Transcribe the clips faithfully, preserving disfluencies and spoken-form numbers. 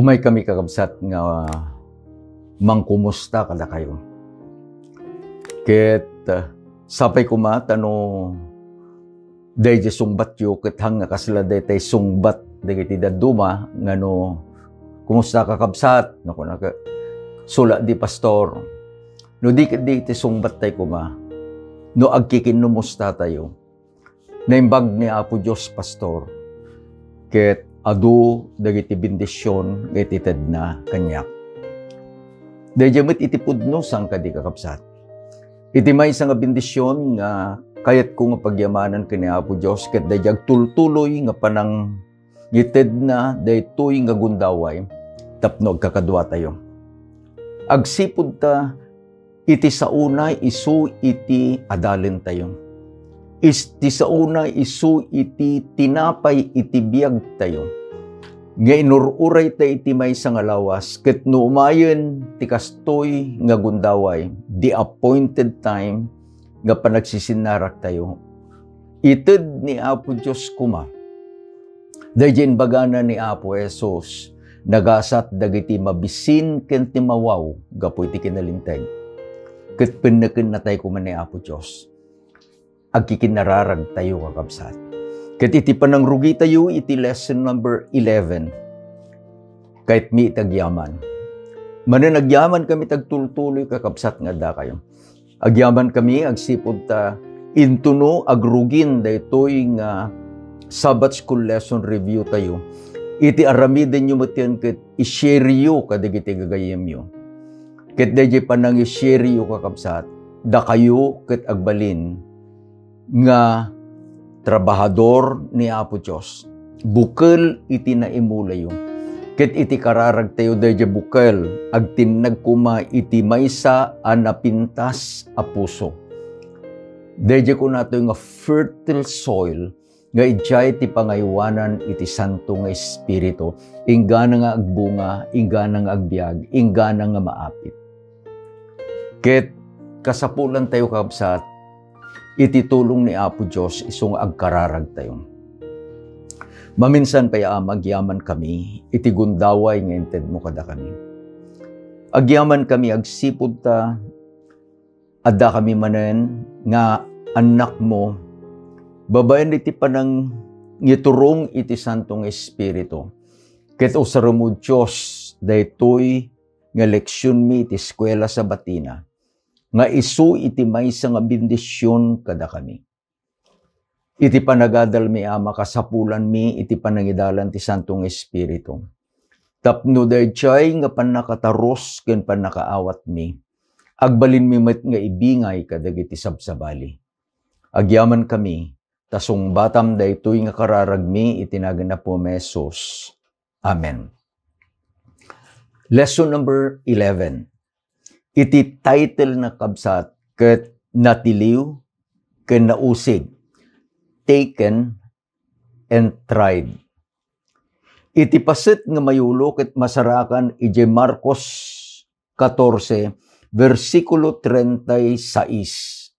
Umaykami, kakabsat, nga mangkumusta kadakayo. Ket, ah, sapay koma ta no daydiay sungbatyo ket haan nga kasla daytay sungbat dagiti dadduma nga no, "Kumusta, kakabsat?" no, kuna ket, "Sula di, Pastor." No di ket di iti sungbattayo koma, no agkikinnumustatayo. Naimbag ni Apo Dios, Pastor, ket adu dagiti bendision nga itedna kaniak. Daydiay met iti pudno, saan kadi, kakabsat? Iti maysa nga bendision nga kayatko nga pagyamanan ken ni Apo Dios ket daydiay agtultuloy nga panangitedna daytoy nga gundaway tapno agkakaduatayo. Agsipud ta iti saona isu iti adalentayo. Is-, ti saona isu iti tinapay iti biagtayo. Nga inur-urayta iti maysa nga lawas, ket no umayen ti kastoy nga gundaway, the appointed time nga panagsisinaraktayo, ited ni Apo Dios koma. Daydiay imbagana ni Apo Jesus, nagasat dagiti mabisin ken timmawaw gapu iti kinalinteg. Ket pennekennatay koma ni Apo Dios. Agkikinnararagtayo, kakabsat. Ket iti panangrugitayo iti lesson number eleven, kayatmi iti agyaman. Manen agyamankami ti agtultuloy, kakabsat, nga addakayo. Agyamankami agsipud ta intono agrugin daytoy nga Sabbath School Lesson Review tayo. Iti aramidenyo metten ket i-shareyo kadagiti gagayyemyo. Ket daydiay panangi-shareyo, kakabsat, dakayo ket agbalin nga trabahador ni Apo Dios. Bukel iti naimulayo. Ket iti kararagtayo daydiay bukel, agtinnag koma iti maysa a napintas a puso. Daydiay kunatayo nga fertile soil nga idiay ti pangaywanan iti Santo nga Espiritu, inggana nga agbunga, inggana nga agbiag, inggana nga maapit. Ket kasapulantayo, kabsat, iti tulong ni Apo Dios isu nga agkararagtayo. Maminsan pay, Ama, agyamankami iti gundaway nga intedmo kadakami. Agyamankami agsipud ta addakami manen nga annakmo babaen iti panangiturong iti Santo nga Espiritu. Ket usarem, O Dios, daytoy nga leksionmi iti eskuela Sabatina nga isu iti maysa nga bendision kadakami. Iti panagadalmi, Ama, kasapulanmi iti panangidalan ti Santo nga Espiritu. Tapno daydiay nga pannakatarus ken pannakaawatmi, agbalinmi met nga ibingay kadagiti sabsabali. Agyamankami, ta sungbatam daytoy nga kararagmi iti nagan Apo Jesus. Amen. Lesson number eleven. Iti title na, kabsat, ket natiliw ken nausig, taken and tried. Iti paset nga mayulo ket masarakan idiay Marcos catorce, bersikulo treinta y seis.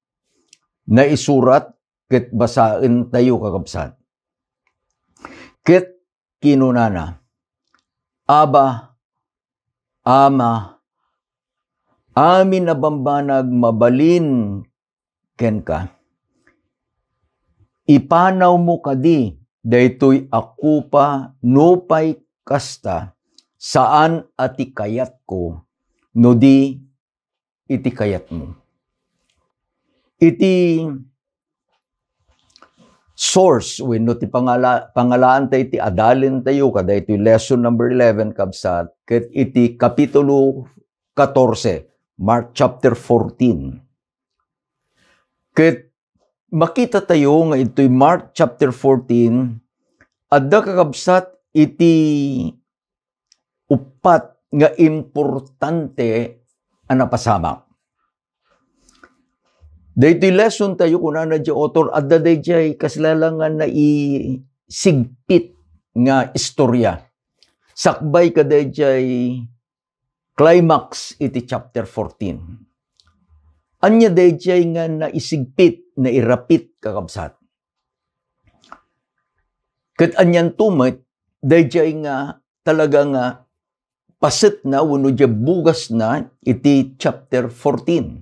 Naisurat ket basaentayo, kakabsat. Ket kinunana, "Aba, Ama, amin a bambanag mabalin kenka. Ipanawmo kadi daytoy a kopa nupay kasta, saan a ti kayatko, no di iti kayatmo." Iti source wenno ti pangala-, pangalaanta iti adalentayo kadaytoy lesson number eleven, kabsat, ket iti Kapitulo catorce, Mark chapter fourteen. Ket makitatayo nga itoy Mark chapter fourteen, adda, kakabsat, iti uppat nga importante a napasamak. Daytoy lesson tayo, kunana diay author, adda daydiay kasla la nga naisigpit nga istorya. Sakbay kadaydiay climax iti chapter fourteen. Ania daydiay nga naisigpit, nairapit, kakabsat? Ket anianto met daydiay nga talaga nga pasetna wenno diay bugasna iti chapter fourteen.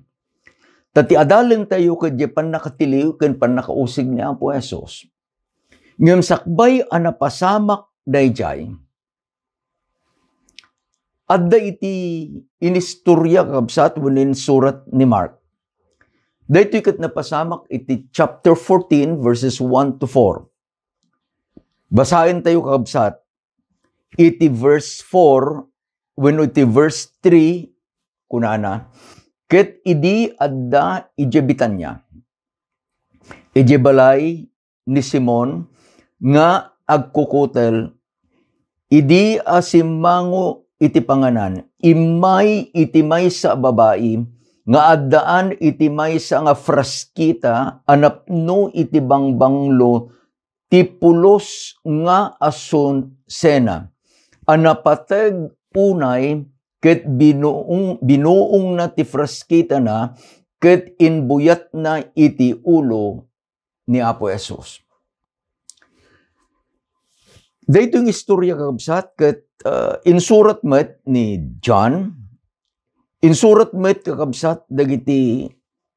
Ta ti adalentayo ket diay pannakatiliw ken pannakausig ni Apo Jesus. Ngem sakbay a napasamak daydiay, adda iti inistoria, kakabsat, wenno insurat ni Mark. Daytoy ket napasamak iti chapter fourteen, verses one to four. Basaentayo, kakabsat, iti verse four wenno iti verse three, kunana, "Ket idi adda idiay Betania, idiay balay ni Simon nga agkukutel, idi a simmango iti panganan, immay iti maysa a babai nga addaan iti maysa nga fraskita a napno iti bangbanglo ti pulos nga asunsa, a napateg unay, ket binuong-, binuongna ti fraskitana, ket inbuyatna iti ulo ni Apo Jesus." Daytoy nga istorya, kakabsat, ket, ah, insurat met ni John, insurat met, kakabsat, dagiti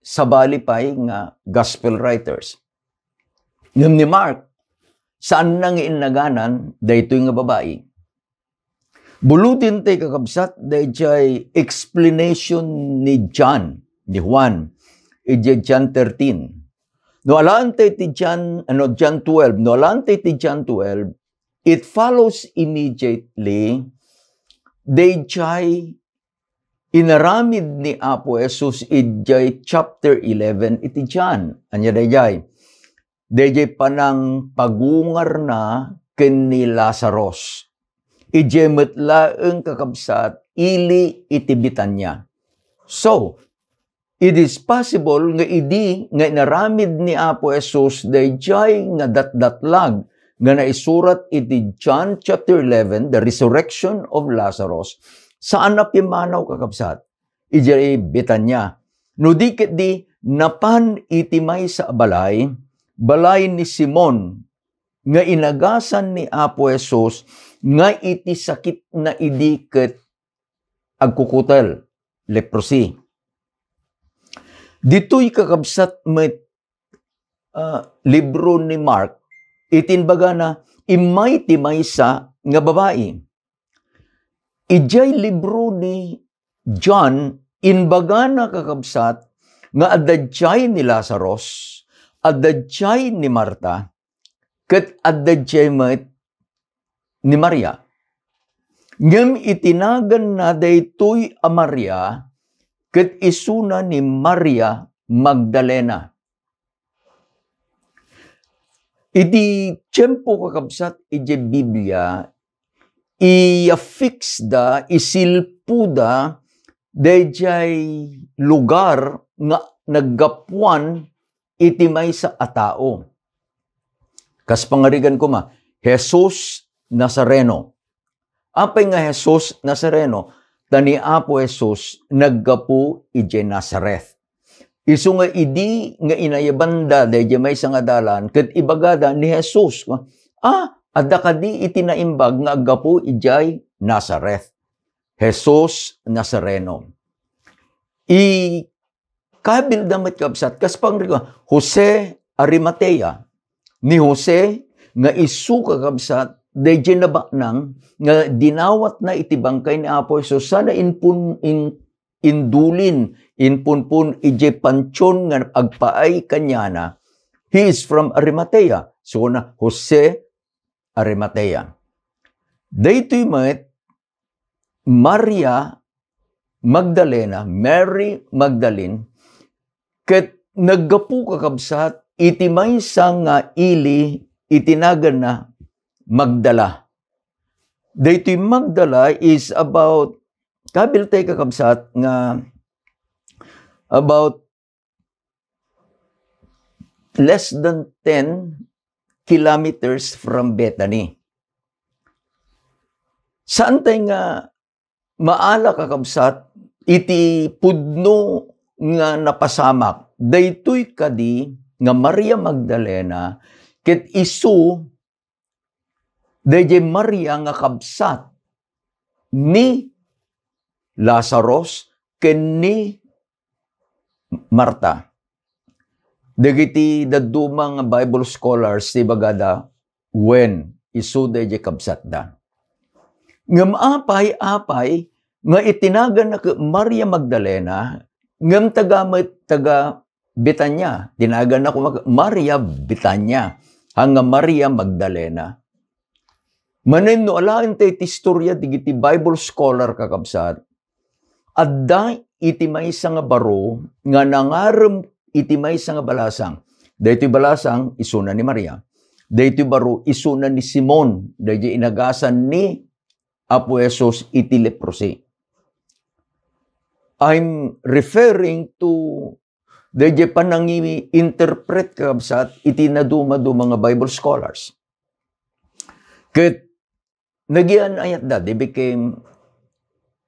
sabali pay nga gospel writers. Ngem ni Mark, saanna nga innaganan daytoy nga babai. Bulodentay, kakabsat, daydiay explanation ni John, ni Juan, idiay John thirteen. No alaentayo ti John, ano, John twelve, no alaentayo ti John twelve, it follows immediately daydiay inaramid ni Apo Jesus idiay chapter eleven iti John. Ania daydiay? Daydiay panangpagungarna ken ni Lazarus. Idiay met laeng, kakabsat, ili iti Betania. So, it is possible nga idi nga inaramid ni Apo Jesus daydiay nga datdatlag nga naisurat iti John chapter eleven, the resurrection of Lazarus, saan a pimmanaw, kakabsat, idiay Betania. No di ketdi, napan iti maysa a balay, balay ni Simon, nga inagasan ni Apo Jesus nga iti sakitna idi ket agkukutel, leprosy. Ditoy, kakabsat, met, ah, libro ni Mark, iti imbagana, immay ti maysa nga babai. Idiay libro ni John, imbagana, kakabsat, nga adda diay ni Lazarus, adda diay ni Marta, ket adda diay met ni Maria. Ngem itinaganna daytoy a Maria, ket isuna ni Maria Magdalena. Iti tiempo, kakabsat, iti Biblia, i-affix da, isilpo da daydiay lugar nga naggapuan iti maysa a tao. Kas pangarigan koma, Jesus Nazareno. Apay nga Jesus Nazareno? Ta ni Apo Jesus naggapu idiay Nazareth. Isu nga idi nga inayabanda daydiay maysa nga dalan, ket ibagada ni Jesus, "Ah, adda kadi iti naimbag nga aggapu idiay Nazareth?" Jesus Nazareno. I-, kabilda met, kabsat, kas pangriga, Jose Arimatea. Ni Jose nga isu, kakabsat, daydiay nabaknang nga dinawatna iti bangkay ni Apo Jesus, sana inpun-, in-, indulin, inpunpon idiay pantion nga agpaay kaniana. He is from Arimatea. So, na Jose Arimatea. Daytoy met, Maria Magdalena, Mary Magdalene, ket naggapu, kakabsat, iti maysa nga ili iti naganna Magdala. Daytoy Magdala is about, kabiltay, kakabsat, nga about less than ten kilometers from Bethany. Saantay nga maala, kakabsat, iti pudno nga napasamak. Daytoy kadi nga Maria Magdalena, ket isu daydiay Maria nga kabsat ni Lazarus ken ni Marta. Dagiti dadduma nga Bible scholars ti ibagada, wen, isu daydiay kabsatda. Ngem apay, apay, nga itinaganna ket Maria Magdalena, ngem taga met, taga Betania. Tinaganna koma Maria Betania, haan nga Maria Magdalena. Manen no alaen tayo ti istorya digiti Bible scholar, kakabsat, adda iti maysa nga baro nga nangarem iti maysa nga balasang. Daytoy balasang, isuna ni Maria. Daytoy baro, isuna ni Simon, daydiay inagasan ni Apo Jesus iti leprosy. I'm referring to daydiay panangi-interpret, kakabsat, iti naduma-duma nga Bible scholars. Ket nagian-ayatda, they became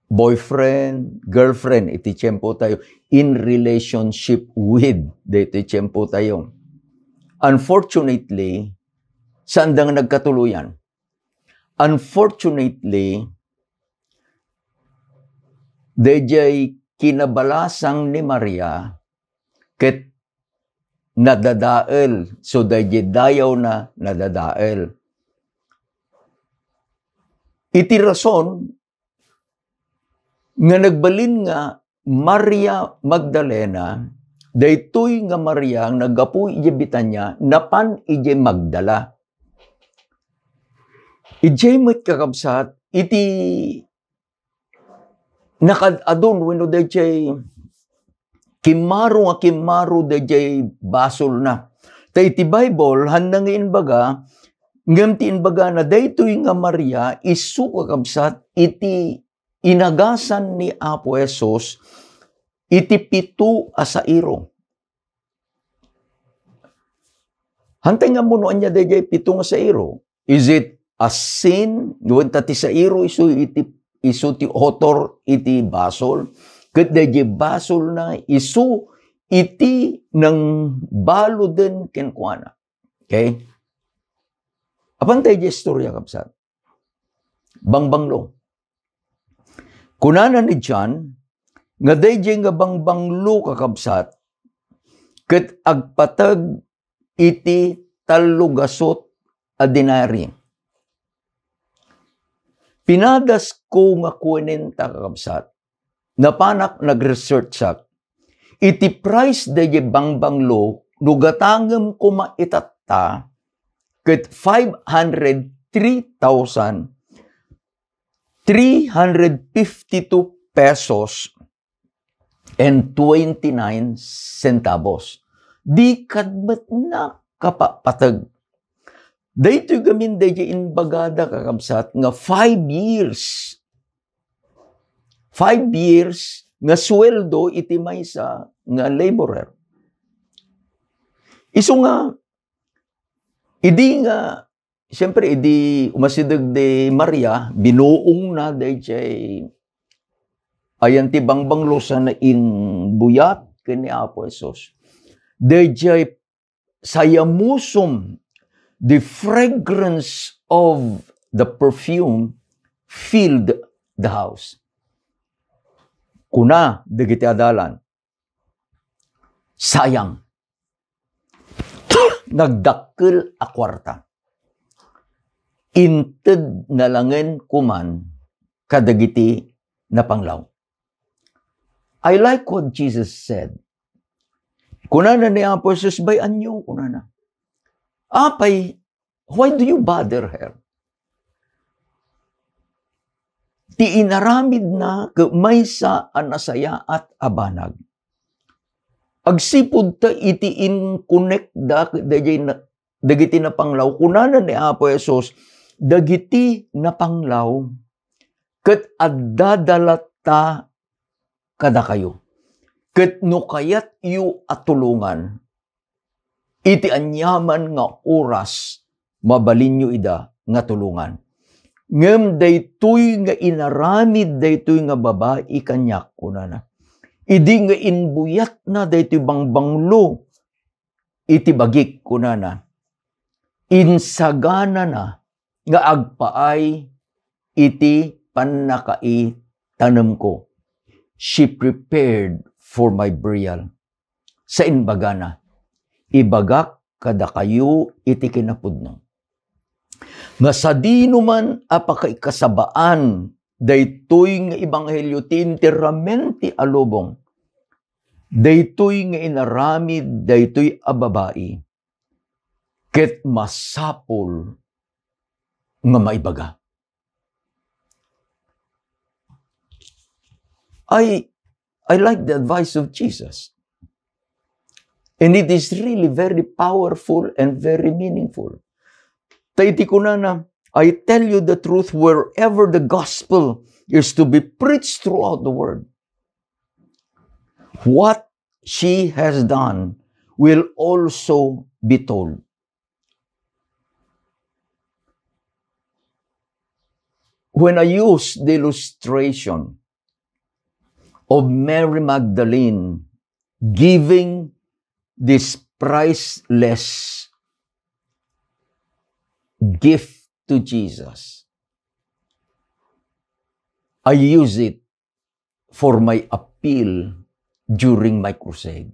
boyfriend, girlfriend, iti tiempo tayo, in relationship with, daytoy tiempo tayo. Unfortunately, saanda nga nagkatuloyan. Unfortunately, daydiay kinabalasang ni Maria ket nadadael. So, daydiay dayawna nadadael. Iti rason nga nagbalin nga Maria Magdalena, daytoy nga Maria nga naggapu idiay Betania, napan idiay Magdala. Idiay met, kakabsat, iti nakaad-adun wenno daydiay kimmaro nga kimmaro daydiay basolna. Ta iti Bible, hanna nga imbaga, ngem ti imbagana daytoy nga Maria, isu, kakabsat, iti inagasan ni Apo Jesus iti pito a sairo. Hantay nga ammo no ania daydiay pito nga sairo. Is it a sin? Wen ta ti sairo isu iti, isu ti author iti basol. Ket daydiay basolna isu iti nangbaluden kenkuana. Okay? Apan daydiay istorya, kabsat. Bangbanglo. Kunana ni John nga daydiay nga bangbanglo, kakabsat, ket agpateg iti tallogasut a denari. Pinadasko nga kuenta, kakabsat, napanak nag-researchak iti price daydiay bangbanglo no gatangem koma itatta ket five hundred three thousand three hundred fifty-two pesos and twenty-nine centavos. Di kad met nakapapateg. Daytoy gamin daydiay imbagada, kakabsat, nga five years. Five years nga sueldo iti maysa nga laborer. Isu nga, idi nga, siyempre, idi umasideg di Maria, binuongna daydiay ayan ti bangbanglo sana imbuyat ken ni Apo Jesus. Daydiay sayamusom, the fragrance of the perfume filled the house. Kuna dagiti adalan, sayang. Nagdakkel a kuarta. Inted na langen koman kadagiti napanglaw. I like what Jesus said. Kunana ni Apo Jesus, "Bay-anyo," kunana. "Apay, why do you bother her?" Ti inaramidna ket maysa a nasayaat a banag. Agsipud ta iti inkonekda ket daydiay na-, dagiti napanglaw, kunana ni Apo Jesus, "Dagiti napanglaw ket adda da latta kadakayo. Ket no kayatyo a tulongan, iti aniaman nga oras, mabalinyo ida nga tulongan. Ngem daytoy nga inaramid daytoy nga babai kaniak," kunana, "idi nga imbuyatna daytoy bangbanglo iti bagik," kunana, "insaganana nga agpaay iti pannakaitanem ko." she prepared for my burial. Sa imbagana, ibagak kadakayo iti kinapudno. Nga sadino man a pakaikasabaan daytoy nga ebanghelio ti enterramiento ti alubong, daytoy nga inaramid daytoy a babai, ket masapul nga maibaga. I, I like the advice of Jesus. And it is really very powerful and very meaningful. Ta iti kunana, "I tell you the truth, wherever the gospel is to be preached throughout the world, what she has done will also be told." When I use the illustration of Mary Magdalene giving this priceless gift to Jesus, I use it for my appeal during my crusade.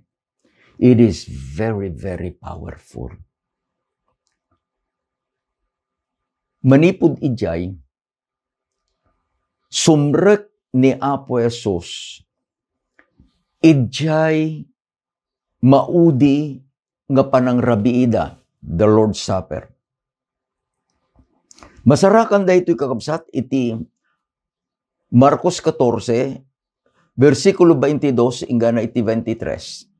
It is very, very powerful. Manipud idiay, sumrek ni Apo Jesus idiay maudi nga panangrabiida, the Lord's Supper. Masarakan daytoy, kakabsat, iti Marcos catorce, bersikulo twenty-two inggana iti twenty-three.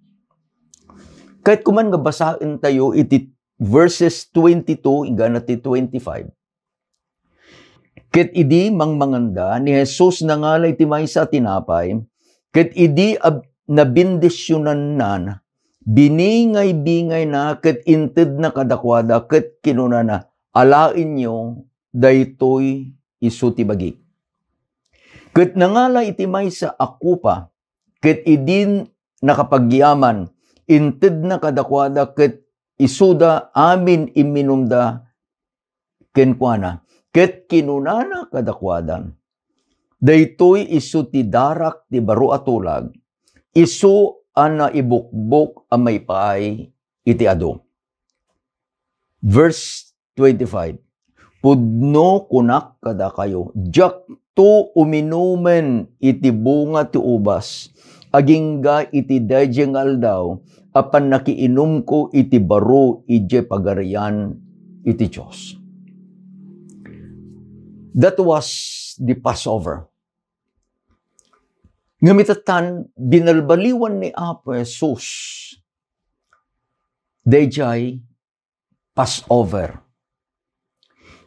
Kayat ko man nga basaentayo iti verses twenty-two inggana ti twenty-five. Ket idi mangmanganda, ni Jesus nangala iti maysa a tinapay, ket idi ab-, nabendisionanna, biningay-bingayna ket intedna kadakuada, ket kinunana, "Alaenyo daytoy isu ti bagik." Ket nangala iti maysa a kopa, ket idi nakapagyaman, intedna kadakuada ket isuda amin imminumda kenkuana. Ket kinunana kadakuada, "Daytoy isu ti darak ti baro a tulag, isu a naibukbok a maipaay iti adu." Verse twenty-five, "Pudno kunak kadakayo, diakto uminumen iti bunga ti ubas, agingga iti daydiay nga aldaw a pannakiinumko iti baro idiay Pagarian iti Dios." That was the Passover. Ngem ita tan, binalbaliwan ni Apo Jesus daydiay Passover.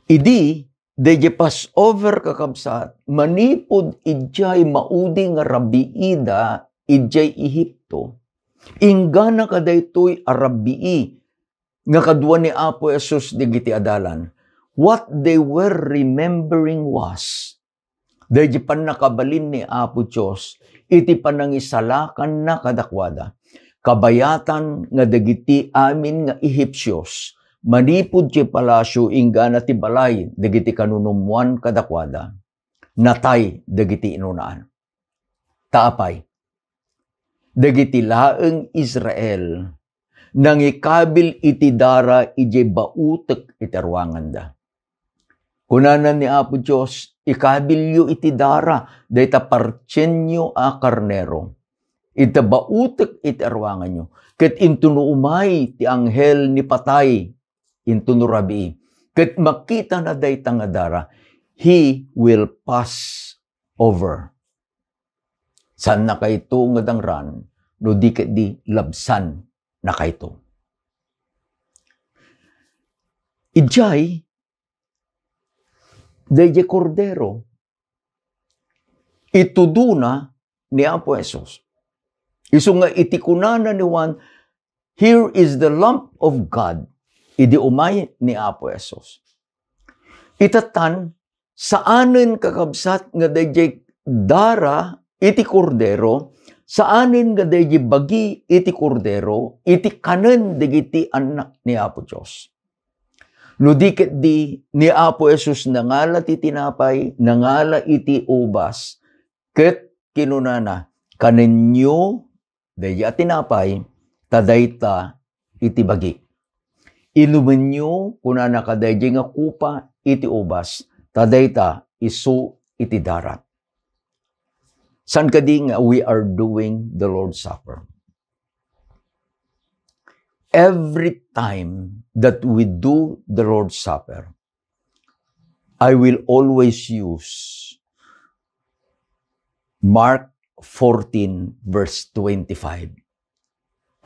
Idi, daydiay Passover, kakabsat, manipud idiay maudi nga rabiida idiay Egipto, inggana kadaytoy a rabii nga kadua ni Apo Jesus dagiti adalan, what they were remembering was daydi pannakabalin ni Apo Dios iti panangisalakanna kadakuada. Kabayatan nga dagiti amin nga Ehipsios, manipud ti palasio inggana ti balay dagiti kanunummoan kadakuada, natay dagiti inunaan. Ta apay? Dagiti laeng Israel nangikabil iti dara idiay bautek iti aruanganda. Kunana ni Apo Dios, "Ikabilyo iti dara dayta partienyo a karnero iti bautek iti aruanganyo, ket intono umay ti anghel ni patay intono rabii, ket makitana dayta nga dara, he will pass over." Saannakayto nga dangran, no di ketdi labsannakayto. Idiay, daydiay Kordero, itudona ni Apo Jesus. Isu nga iti kunana ni Juan, "Here is the Lamb of God," idi umay ni Apo Jesus. Ita tan, saanen, kakabsat, nga daydiay dara iti Kordero, saanen nga daydiay bagi iti Kordero, iti kanen dagiti annak ni Apo Dios. No di ketdi, ni Apo Jesus nangala ti tinapay, nangala iti ubas, ket kinunana, "Kanenyo daydi a tinapay, ta dayta iti bagi. Inumenyo," kunana, "kadaydi nga kupa iti ubas, ta dayta isu iti darak." Saan kadi nga we are doing the Lord's Supper? Every time that we do the Lord's Supper, I will always use Mark fourteen, verse twenty-five.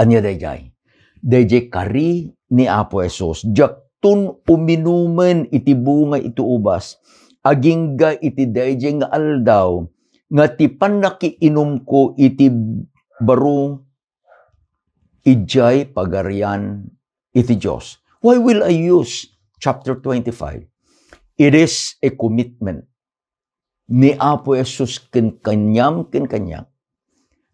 Ania daydiay? Daydiay kari ni Apo Jesus, "Diakton uminumen iti bunga iti ubas, agingga iti daydiay nga aldaw, nga ti pannakiinumko iti baro idiay Pagarian iti Dios." Why will I use chapter twenty-five? It is a commitment ni Apo Jesus ken kaniam ken kaniak,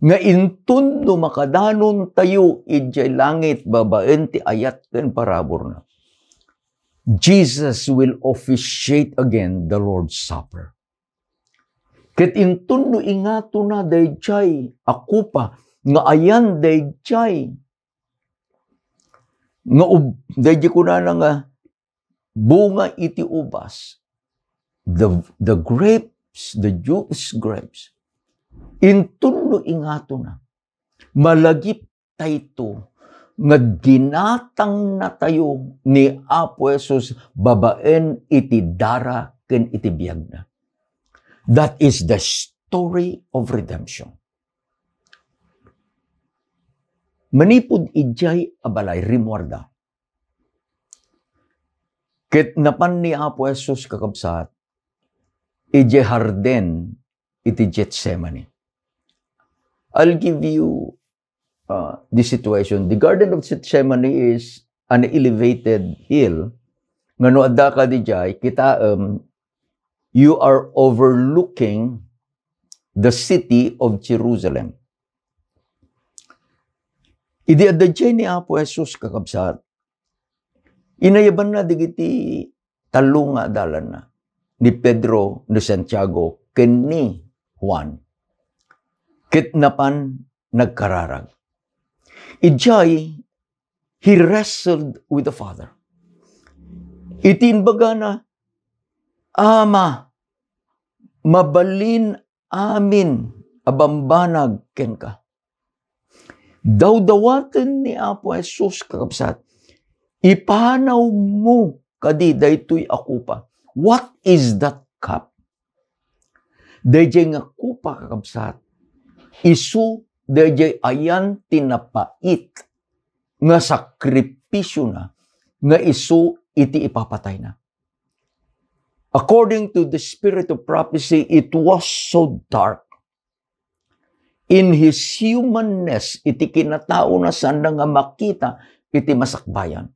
nga inton no makadanontayo idiay langit babaen ti ayat ken paraburna, Jesus will officiate again the Lord's Supper. Ket inton no ingatona daydiay a kupa nga ayan daydiay nga ub-, daydiay kunana nga bunga iti ubas, the, the grapes, the juice grapes, inton no ingatona, malagiptayto nga ginatangnatayo ni Apo Jesus babaen iti dara ken iti biagna. That is the story of redemption. Manipud idiay a balay, rimmuarda. Ket napan ni Apo Jesus, kakabsat, idiay harden iti Gethsemane. I'll give you, uh, the situation. The Garden of Gethsemane is an elevated hill nga no addaka idiay, kitaem, you are overlooking the city of Jerusalem. Idi adda idiay ni Apo Jesus, kakabsat, inayabanna dagiti tallo nga adalanna, ni Pedro, ni Santiago, ken ni Juan. Ket napan nagkararag. Idiay, he wrestled with the Father. Iti imbagana, "Ama, mabalin amin a bambanag kenka." Dawdawaten ni Apo Jesus, kakabsat, "Ipanawmo kadi daytoy a kupa." What is that cup? Daydiay nga kupa, kakabsat, isu daydiay ayan ti napait nga sakripisiona nga isu iti ipapatayna. According to the spirit of prophecy, it was so dark. In his humanness, iti kinataona, saanna nga makita iti masakbayan.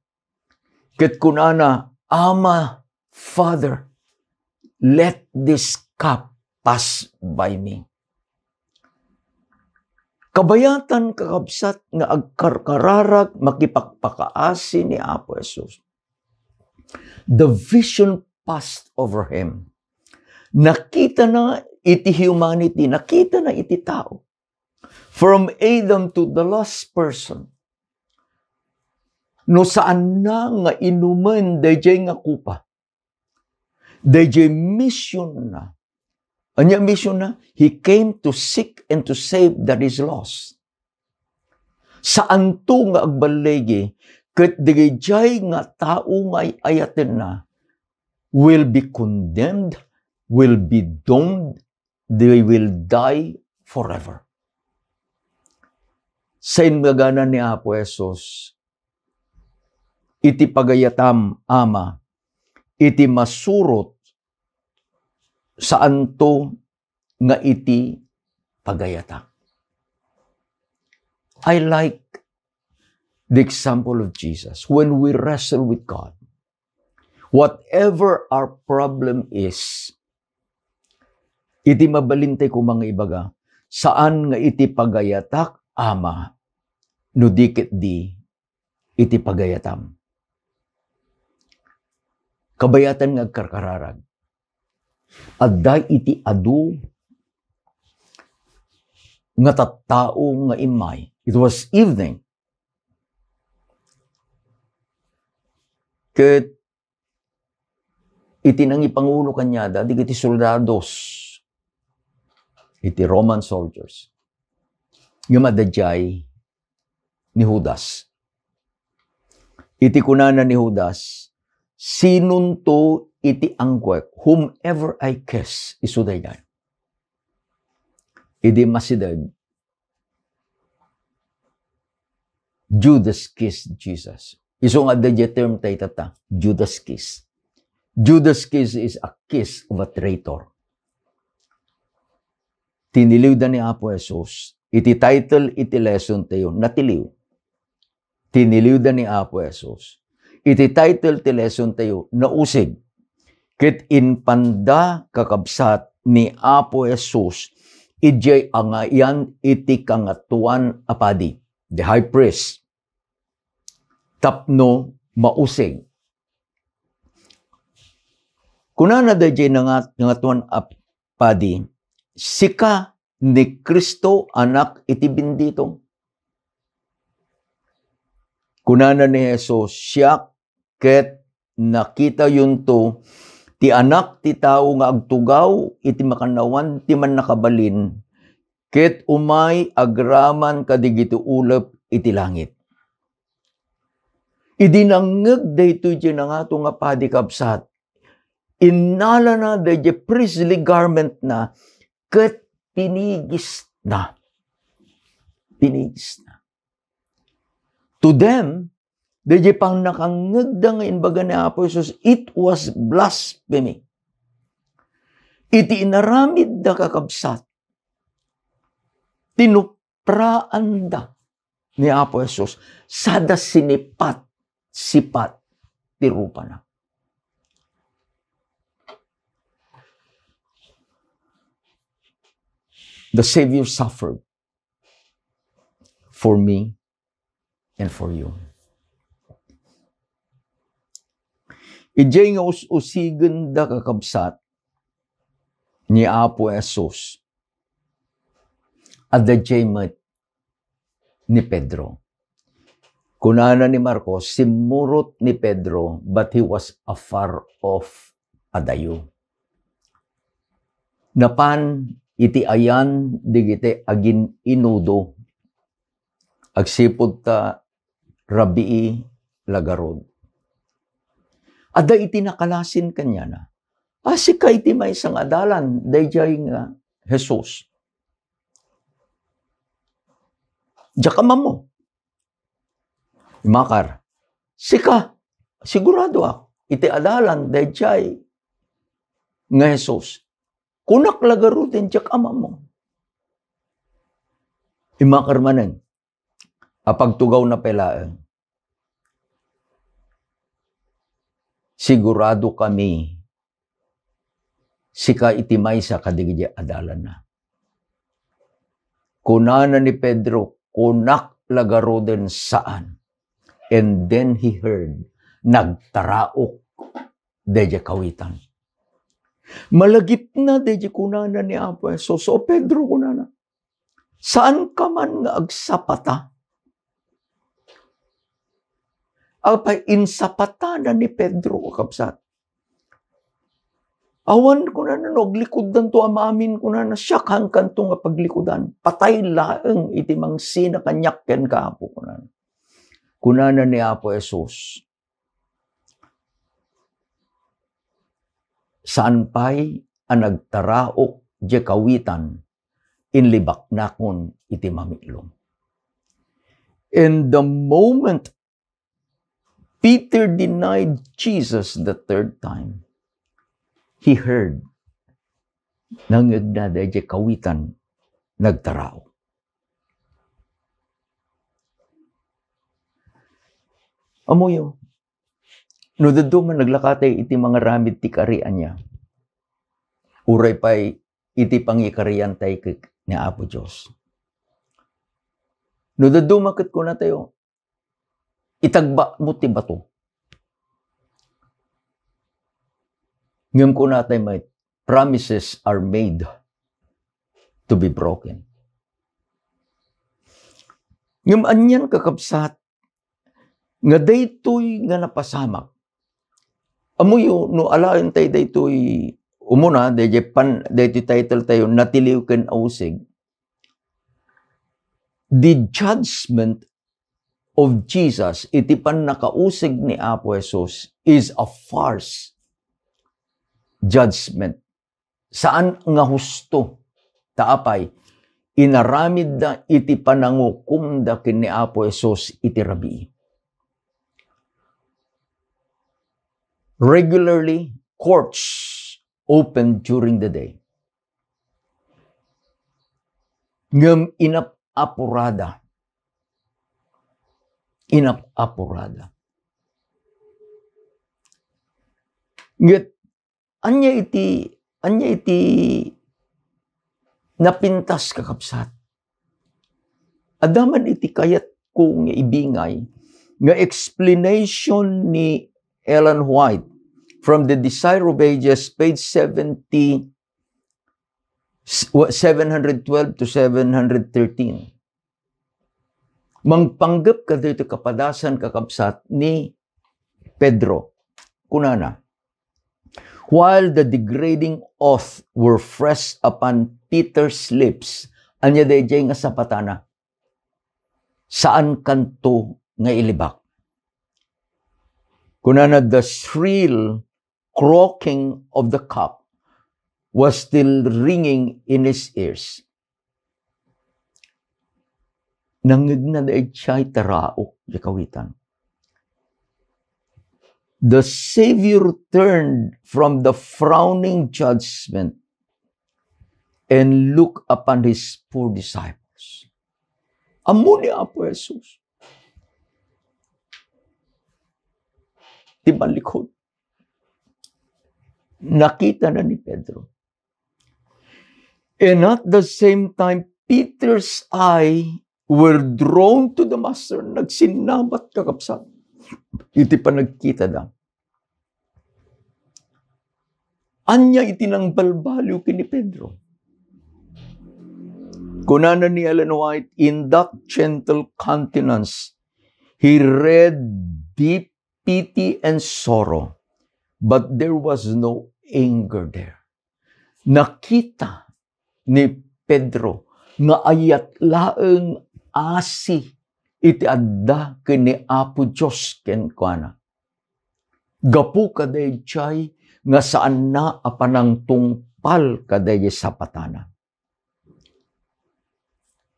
Ket kunana, "Ama, Father, let this cup pass by me." Kabayatan, kakabsat, nga agkarkararag, makipagpakaasi ni Apo Jesus. The vision passed over him. Nakita na iti humanity, nakita na iti tao. From Adam to the last person. No saanna nga inumen daydiay nga kupa, daydiay missionna. Ania missionna? He came to seek and to save that is lost. Saanto nga agballigi, ket dagijay nga tao nga ay-ayatenna will be condemned, will be doomed, they will die forever. Sa imbagana ni Apo Jesus, "Iti pagayatam, Ama, iti masurot, saanto nga iti pagayatak." I like the example of Jesus. When we wrestle with God, whatever our problem is, iti mabalin tay koma nga ibaga, "Saan nga iti pagayatak, Ama, no di ket di iti pagayatam." Kabayatan nga agkarkararag. Adda iti adu nga tattao nga immay. It was evening. Ket iti nangipangulo kaniada dagiti soldados, iti Roman soldiers, ngem adda diay ni Judas. Iti kunana ni Judas, "Sinonto iti angguek? Whomever I kiss," isu daydiay. Idi masideg, Judas kissed Jesus. Isu nga adda diay term tayo tatta, Judas kiss. Judas kiss is a kiss of a traitor. Tiniliwda ni Apo Jesus. Iti title iti lesson tayo, natiliw. Tiniliwda ni Apo Jesus. Iti title ti lesson tayo, nausig. Ket impanda, kakabsat, ni Apo Jesus idiay angayan iti Kangatoan a Padi, the high priest, tapno mausig. Kunana daydiay nangat-, Kangatoan a Padi, "Sika ni Cristo, Anak iti Bendito." Kunana ni Jesus, "Siak, ket nakitayonto ti Anak ti Tao nga agtugaw iti makannawan ti Mannakabalin, ket umay agraman kadigiti ulep iti langit." Idi nangngeg daytoy diay nangato nga padi, kabsat, innalana daydiay priestly garment na ket pinigisna. Pinigisna. To them, daydiay pannakangngegda nga imbaga ni Apo Jesus, it was blasphemy. Iti inaramidda, kakabsat, tinupraanda ni Apo Jesus, sada sinipat-sipat ti rupana. The Savior suffered for me and for you. Idiay nga us-usigenda, kakabsat, ni Apo Jesus, adda diay met ni Pedro. Kunana ni Marcos, "Simmurot ni Pedro, but he was afar off, adayo." Napan iti ayan dagiti agin-inudo, agsipud ta rabii la garud. Adda iti nakalasin kaniana, "A, sika iti maysa nga adalan daydiay nga Jesus. Diak ammo." Immakar, "Sika, siguradoak, iti adalan daydiay nga Jesus. Kunak la garuden, diak ammo." Immakar manen, "Apagtugawna pay laeng, siguradokami, sika iti maysa kadagiti adalanna." Kunana ni Pedro, "Kunak la garuden, saan." And then he heard, nagtaraok daydiay kawitan. Malagipna daydiay kunana ni Apo Jesus, "O Pedro," kunana, "saanka man nga agsapata?" Apay, insapatana ni Pedro, kakabsat. "Awan," kunana, "no aglikuddanto amin," kunana, "siak haankanto nga paglikudan. Patay laeng iti mangsina kaniak kenka, Apo," kunana. Kunana ni Apo Jesus, "Saan pay a nagtaraok diay kawitan, inlibaknakon iti mamitlom." And the moment Peter denied Jesus the third time, he heard, nangngegna daydiay kawitan nagtaraok. Ammoyo, no dadduma naglakatay iti mangaramid ti kari, ania, uray pay iti pangikariantay ket ni Apo Dios. No dadduma ket kunatayo, "Itagbamo ti bato." Ngem kunatay met, "Promises are made to be broken." Ngem anian, kakabsat, nga daytoy nga napasamak. Ammoyo, no alaen tayo daytoy umuna, dayjay pan-, daytoy title tayo, Natiliw ken Ausig. The judgment of Jesus iti pannakausig ni Apo Jesus is a farce judgment. Saan nga husto. Ta apay, inaramidda iti panangukomda ken ni Apo Jesus iti rabii. Regularly, courts open during the day. Ngem inap-apurada. Inap-apurada. Ngem ania iti, ania iti napintas, kakabsat? Adda man iti kayatko nga ibingay nga explanation ni Ellen White from The Desire of Ages, page seventy, s-, wa-, seven hundred twelve to seven hundred thirteen. Mangpanggep kadaytoy kapadasan, kakabsat, ni Pedro. Kunana, "While the degrading oath were fresh upon Peter's lips," ania dayjay nga sapatana? "Saankanto nga ilibak." Kunana, "The shrill croaking of the cock was still ringing in his ears." Nangngegna daydiay taraok ti kawitan. The Savior turned from the frowning judgment and looked upon his poor disciples. Ammo ni Apo Jesus ti manlikod. Nakita na ni Pedro. And at the same time, Peter's eye were drawn to the Master. Nagsinnabat, kakabsat, iti panagkitada. Ania iti nangbalbaliw ken ni Pedro? Kunana ni Ellen White, "In that gentle countenance, he read deep pity and sorrow, but there was no anger there." Nakita ni Pedro nga ayat laeng asi iti adda ken ni Apo Dios kenkuana. Gapu kadaydiay nga saanna a panangtungpal kadaydiay sapatana.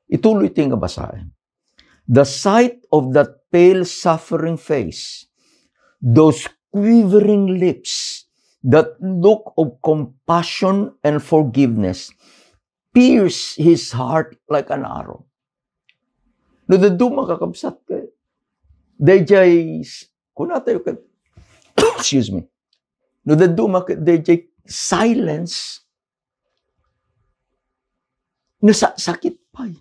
Ituloy ti nga basaen. The sight of that pale, suffering face, those quivering lips, that look of compassion and forgiveness pierced his heart like an arrow. No dadduma, kakabsat, ket daydiay s-, kunatayo ket, excuse me, no dadduma ket daydiay silence, nasasakit pay.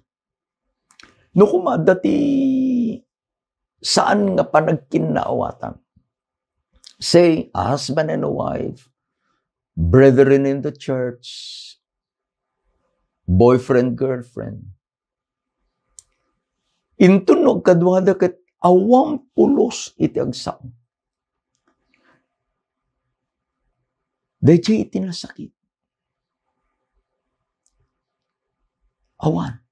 No koma adda ti saan nga panagkinnaawatan, say, a husband and a wife, brethren in the church, boyfriend, girlfriend, inton no agkaduada ket awan pulos iti agsao, daydiay iti nasakit. Awan.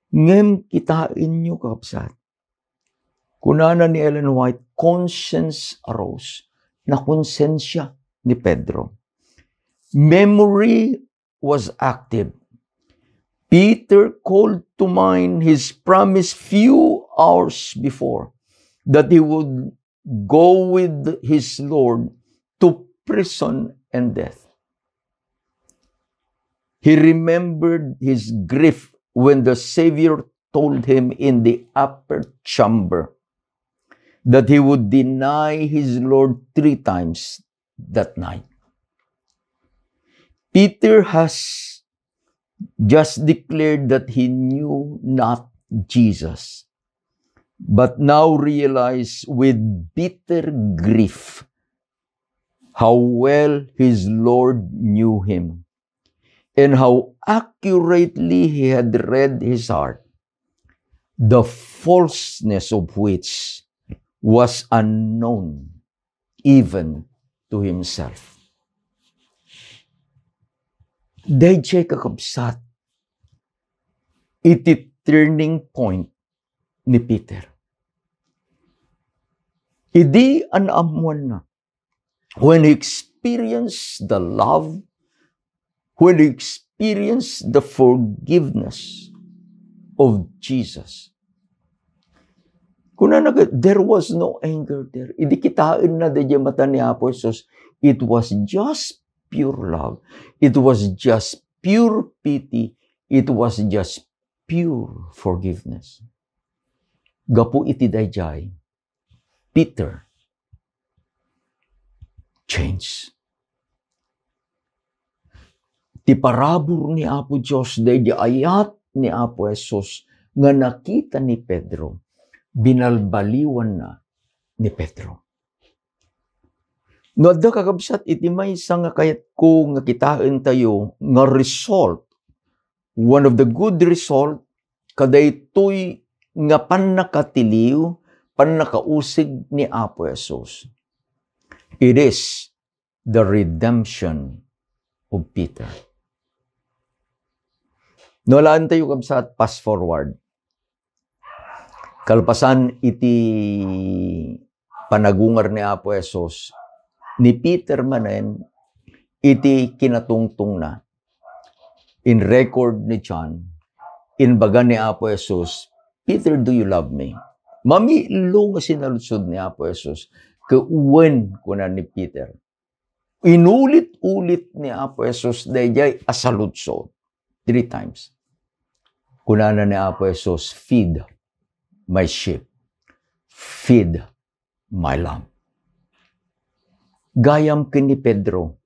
Ngem kitaenyo, kakabsat, kunana ni Ellen White, "Conscience arose." Nakonsensia ni Pedro. Memory was active. Peter called to mind his promise few hours before, that he would go with his Lord to prison and death. He remembered his grief when the Savior told him in the upper chamber that he would deny his Lord three times that night. Peter has just declared that he knew not Jesus, but now realized with bitter grief how well his Lord knew him. and how accurately he had read his heart, the falseness of which was unknown even to himself. Daydiay, kakabsat, iti turning point ni Peter. Idi naammoanna, when he experienced the love, when he experienced the forgiveness of Jesus, kunana ket, there was no anger there. Idi kitaenna daydiay mata ni Apo Jesus, it was just pure love. It was just pure pity. It was just pure forgiveness. Gapu iti daydiay, Peter change. Ti parabur ni Apo Dios daydi ayat ni Apo Jesus nga nakita ni Pedro, binalbaliwanna ni Pedro. No adda, kakabsat, iti maysa nga kayatko nga kitaentayo nga result, one of the good result, kadaytoy nga pannakatiliw, pannakausig ni Apo Jesus. It is the redemption of Peter. No alaentayo, kabsat, fast forward. Kalpasan iti panagungar ni Apo Jesus, ni Peter manen iti kinatungtongna, in record ni John, inbaga ni Apo Jesus, "Peter, do you love me?" Mamilo nga sinaludsod ni Apo Jesus, "Ket wen," kuna ni Peter. Inulit-ulit ni Apo Jesus daydiay a saludsod three times. Kunana ni Apo Jesus, "Feed my sheep. Feed my lamb." Gayam ken ni Pedro,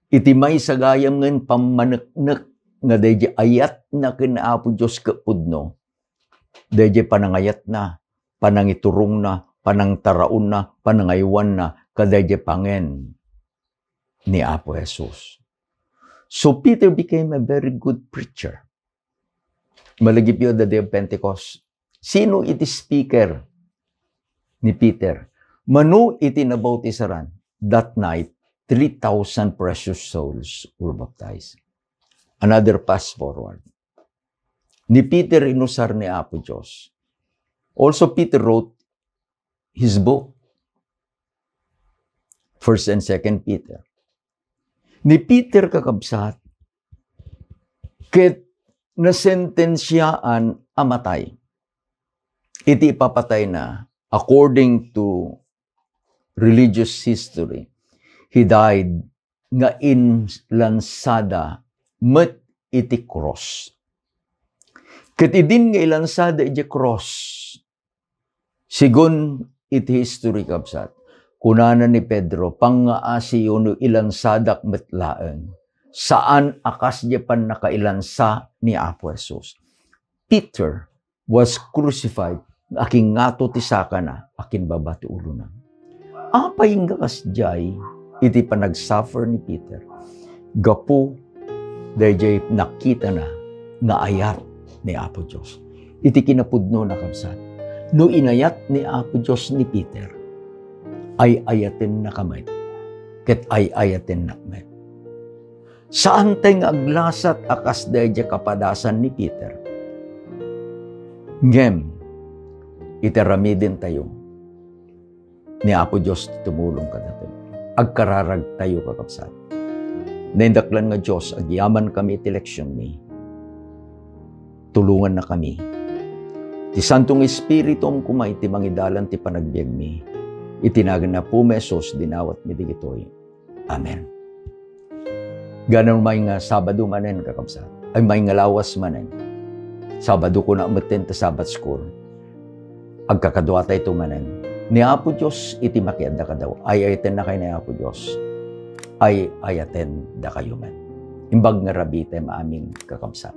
iti maysa gayam nga pammaneknek nga daydiay ayatna ken Apo Dios ket pudno, daydiay panangayatna, panangiturongna, panangtaraonna, panangaywanna kadaydiay pangen ni Apo Jesus. So Peter became a very good preacher. Malagipyo the day of Pentecost, sino iti speaker ni Peter? Mano iti nabautisaran? That night, three thousand precious souls were baptized. Another fast forward. Ni Peter inusar ni Apo Dios. Also, Peter wrote his book, First and Second Peter. Ni Peter, kakabsat, ket nasentensiaan a matay. Iti ipapatayna, according to religious history, he died nga inlansada met iti cross. Ket idin nga ilansada iti cross, segun iti history, kabsat, kunana ni Pedro, "Pangngaasiyo no ilansadak met laeng. Saan a kasdiay pannakailansa ni Apo Jesus." Peter was crucified, akingngato ti sakana, akinbaba ti ulona. Apay nga kasdiay iti panagsuffer ni Peter? Gapu daydiay nakitana nga ayat ni Apo Dios. Iti kinapudnona, kabsat, no inayat ni Apo Dios ni Peter, ay-ayatennaka met, ket ay-ayatennak met. Saantay nga aglasat a kas daydiay kapadasan ni Peter. Ngem, iti aramidentayo, ni Apo Dios ti tumulong kadatayo. Agkararagtayo, kakabsat. Naindaklan nga Dios, agyamankami iti leksionmi. Tulongannakami. Ti Santo nga Espiritum koma iti mangidalan ti panagbiagmi. Iti nagan ni Apomi Jesus, dinawatmi dagitoy. Amen. Ganaw may nga Sabado manen, kakabsat. Ay, may nga lawas manen. Sabado kuna metten ta Sabbath school. Agkakaduatayto manen. Ni Apo Dios iti makiadda kadaw. Ay-ayatennakay ni Apo Dios. Ay-ayatendakayo met. Imbag nga rabii tayo maamin, kakabsat.